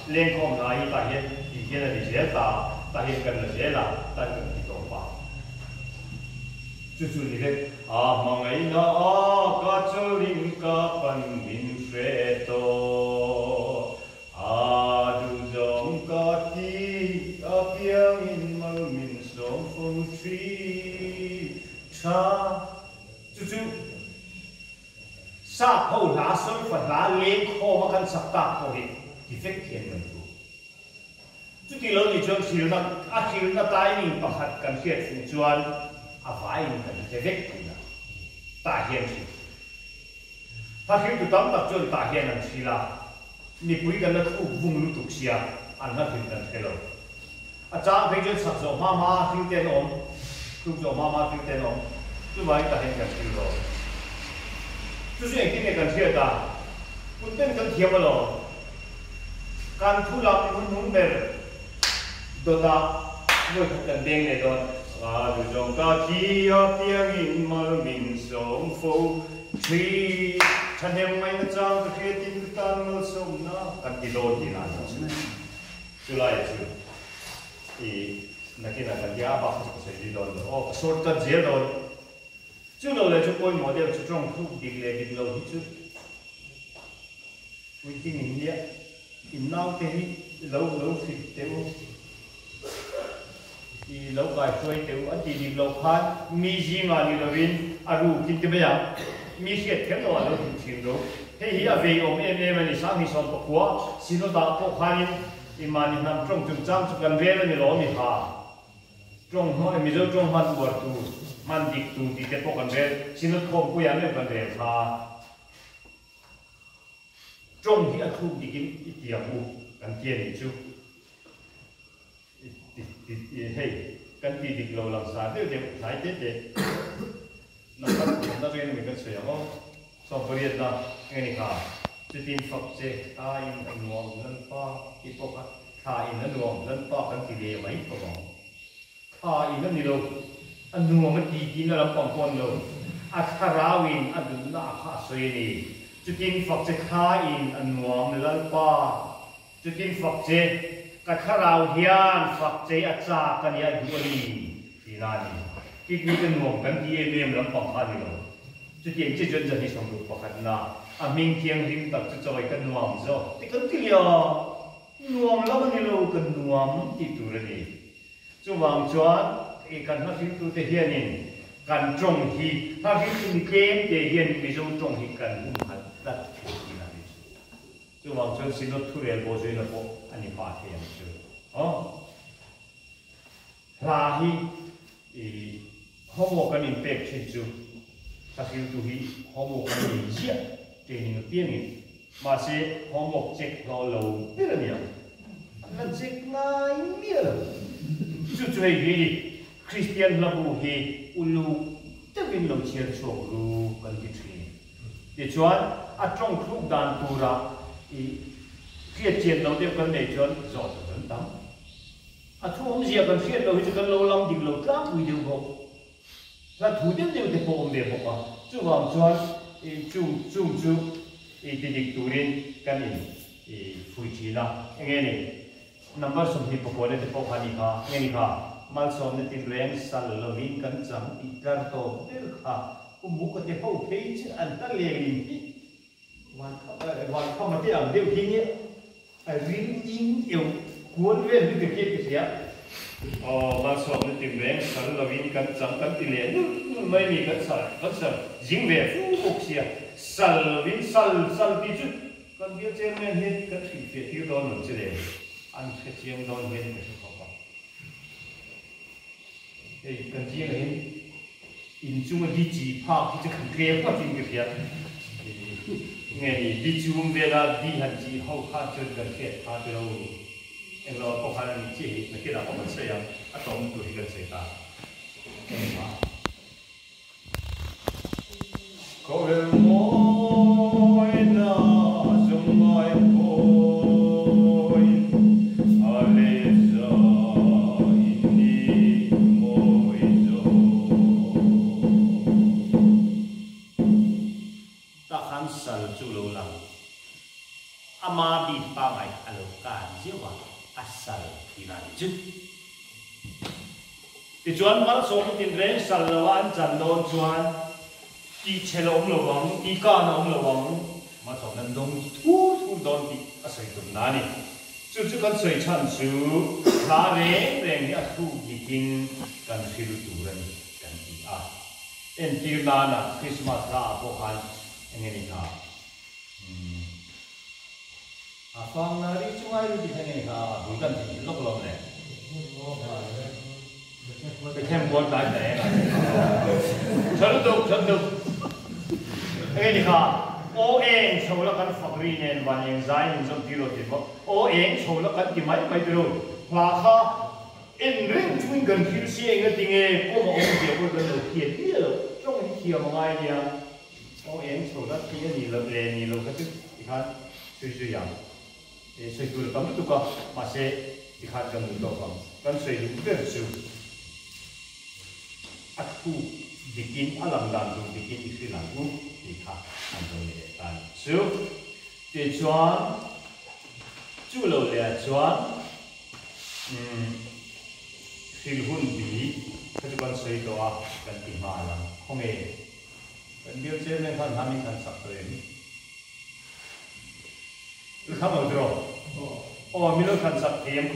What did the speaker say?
Lengkhawm hna hi tah hian ti hian a ni zel ta a, tah hian kan la zel a, tan kan ti tawp a. Chu chu ni vek. A hmangaihna a ka chawlhin ka pan min hre tawh. A duhzawm ka ti apiangin mal min sawm fo thi tha. Chu chu Sap ho hla sawifa hla lengkhawm a kan sak tak pawh hi ti vek hian kan thu. Chuti lo nih chuan hrilna a hrilna timing pakhat kan hriat fuh chuan a vaiin kan hre vek tihna tah hian hrilh. Hla hriltu tam tak chuan tah hian an hrilh a, mipui kan la thluk vung lutuk sia an hla hrilh kan hre lo. A chang phei chuan sak zawh hma hma thil te an awm, thluk zawh hma hma thil te an awm. Chuvangin tah hian kan thil dawn. Chu chu engtin nge kan hriat a? Kut ten kan thiam alawm. Kan thu lam hun hnung ber dawtah vawi khat kan beng leh dawn. A du zawng ka thi a piangin mal min sawm fo thi. Thahnem ngaihna chang ka hriatin ka tan malsawmna kan ti dawn tihna a ni chu. Chulai chu i nakinah kan tia a bak kha chu ka sawi zui dawn lo aw, ka short cut zel dawn. Chu lo leh chu pawimawh deuh chu tawng thluk dik leh dik lo hi chu puitling in nia, in naute hi lo lo hrilh teh u, i lo kaihruai teh u a ti dik loh khan mi zingah ni lovin a rukin ti mai ang, mi hriat kher loh ah lo hrilh thin ro. Hei hi a vei awm em em a ni, Sanghi sawmpakua Synod-ah pawh khanin i mahni hnam tawng chungchang chu kan rel a ni lo a mi ha tawng hma Mizo tawng hman uar tu, hman dik tu tih te pawh kan rel, Synod khawmpuiah meuh kan rel kha. Tawng hi a thluk dikin i tiang u kan ti a nih chu. Hei kan tih dik lo langsar deuh deuh hnai te te number pathumna chu engemaw kan sawi ang aw. Sawmpariatna eng a ni kha? Chutin fak che thla in a nuam Lalpa tih pawh kha thla in a nuam Lalpa kan ti ve mai khawp ang. Thla in a ni lo, a nuam a ti tihna lampang pawh a ni lo, a thlarau in a duhna a kha a sawi a ni. Chutin fak che thla in a nuam Lalpa. Chutin fak che, ka thlarau hian fak che a chak a ni, a duh a ni, tihna a ni. Kidney te nuam kan ti em em lampang kha a ni lo. Chutiang chi chuan zahni sawmruk pakhatna, a hming thianghlim tak chu chawi ka nuam zawk ti kan ti liau a, nuam lam a ni lo, ka nuam tih tur a ni. Chuvang chuan i kan hlahriltute hianin kan tawng hi hlahriltu mi tlemte hian Mizo tawng hi kan humhalh tlat thei tihna a ni chu. Chuvang chuan Synod thurel pawh zuina pawh a ni pah thei ang chu. Aw. Hla hi i homework an inpek thin chu hlahriltu hi homework an nei ziah training apiangin. Mahse homework check hlawh lo ber a ni ang. An la check ngai miah lo. Chu chu hei hi Kristian hlabu hi uluk deuhin lo chhiar chhuak ru kan ti thin. Tichuan, a tawng thluk dan tura i hriat chian lo deuh kan neih chuan zawh tur kan tam. A thu awmzia kan hriat loh hi chu kan lo lam dik lo tlangpui deuh bawk. Hla thu deuh deuh te pawh awm ve bawk a. Chuvang chuan i chung chung chu i ti dik turin kan in i fui thin a. Enge ni? Number 24 te pawh kha ni kha. Enge ni kha? Malsawmna tinreng sal lovin kan chang tih tlar tawp ber kha. Pu Muka te ho phei chu an hla lelin hi Vankhama te ang deuh hi nia a ril in eu kual vel lutuk hi ka hria. Aw malsawmna tinreng sal lovin kan chang kan ti leh nulh nulh mai ni kan sal kan sal zing ve fu bawk sia sal lovin sal sal tih chu kan bial chairman hian kan hrilhfiah tir dawn lo che le an hrechiang dawn hian ka hre khawp a. Hei kan zingah hian inchunga di chi phak hi chu kan tlem ngawtin ka hria. Nge ni di chum vela di han chi ho kha chuan kan hriat kha chu lo englo pawh khan a ni chiah hi nakinah pawh kan sawi ang a tawmna tur hi kan sawi ta engmah. Khawvel mawina zum ngai pawhin a let za in ni mawi zawk. Tah khan sal chu lo lang, ama bik pangai a lo. lo kan zeuh a, a sal tihna a nih chu. Tichuan, malsawmna tinreng sal loa an chan dawn chuan tihchhe la awm lo vang, tihkan a awm lo vang, malsawmna an dawng thur thur dawn tih a sawi tumna a ni. Chu chu kan sawi chhan chu hla reng reng hi a thluk dikin kan hril tur a ni kan ti a. Entir nana Krismas hlaah pawh khan eng nge ni kha? Umm. A fang na ri chu ngai luti kha nge kha a bul kan thei lawk lawm le. Bethlem bual tlai tlai eng a. Tha lutuk, tha lutuk. Enge ni kha aw eng chho la kan fak ri nen van eng zai in zawm tir lo ti maw. Aw eng chho la kan ti mai mai tiro. Hla kha en reng chungin kan thil si eng a ti nge kawm a awm zia pawh kan lo hriat miah lo. Tawng hi thiam a ngai nia. Aw eng chho la thi a ni lo le ni lo kha chu tikhan sawi zui ang e sawi tur a tam lutuk a mahse tikhan kan duh tawk ang kan sawi duh ber chu a thluk dikin a lang dan tur dikin i hrilh ang u tih kha an lo ni leh ta a nih chu. Tichuan chu lo leh ah chuan umm hrilh hun bi kha chu kan sawi tawh a kan ti nghal ang khawnge. Kan bial chairman khan hna min thlan sak tawh em? Lu thlang lo tiraw? Aw, min lo thlan sak thei em?